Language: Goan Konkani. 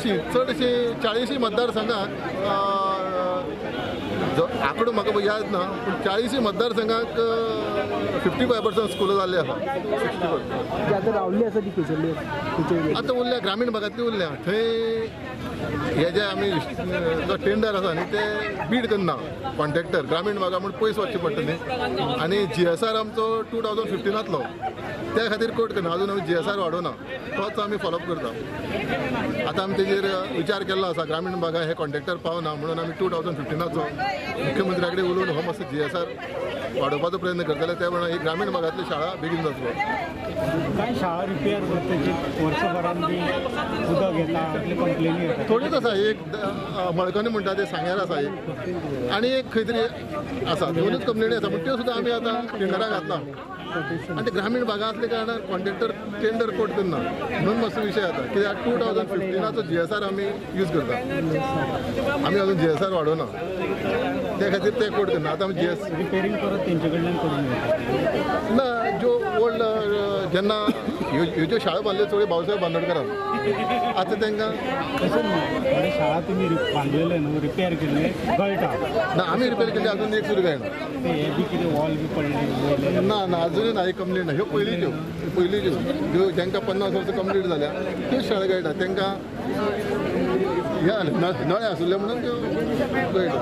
चडशी चडशी 40 मतदारसंघाक आंकडो म्हाका याद ना पूण 40 मतदारसंघाक 55% स्कुलां जाल्ली आसा. 60% आतां रावल्ली आसा ती खंयसरली आतां उरल्या ग्रामीण भागांतली उरल्या. थंय हे जे आमी जो टेंडर आसा न्ही ते बीड करना कॉन्ट्रॅक्टर ग्रामीण भागा म्हूण पयस वचचें पडटा न्ही. आनी GSR आमचो 2015 त्या खातीर कोट करना. अजून आमी GSR वाडोवना, तोच आमी फॉलोअप करता. आतां आमी तेजेर विचार केल्लो आसा ग्रामीण भागा हे कॉन्ट्रॅक्टर पावना म्हणून आमी 2015 मुख्यमंत्र्या कडेन उलोवन हो मातसो GSR वाडोवपाचो प्रयत्न करतले. त्या प्रमाणे ही ग्रामीण भागांतली शाळा बेगीन जातलो. कांय शाळा रिपेर करता वर्सभरान बी उदक येता कंप्लेनी येता थोड्योच आसा. एक मळकणी म्हणटा ते सांग्यार आसा एक आनी एक खंय तरी आसा. दोनूच कंप्लेनी आसा पूण त्यो सुद्दां आमी आतां टेंडराक घातला. आनी ते ग्रामीण भागांतले कारणान कॉन्ट्रॅक्टर टेंडर कोट करना म्हणून मातसो विशय जाता. कित्याक 2015 GSR आमी यूज करता, आमी अजून GSR वाडोवना, त्या खातीर ते कोट करना. आतां आमी GS repairing परत तेंचे कडल्यान करून घेता ना. ज्यो ओल्ड जेन्ना ह्यो ज्यो शाळा बांदल्यो चड भाऊसाहेब बांदोडकरान, आतां तांकां तशें न्हू थोडे शाळा तुमी बांदलेले न्हू रिपेर केल्ले गळटा ना. आमी रिपेर केल्ली अजून एक सुद्दां जायना. ते हे बी कितें वॉल बी पडले ना ना अजुनूय ना. ही कंप्लेन ना. ह्यो पयलींच्यो पयलींच्यो ज्यो जांकां 50 वर्सां कंप्लीट जाल्या त्यो शाळा गळटा. तांकां ह्या नळे आसुल्ले म्हणून त्यो गळटा.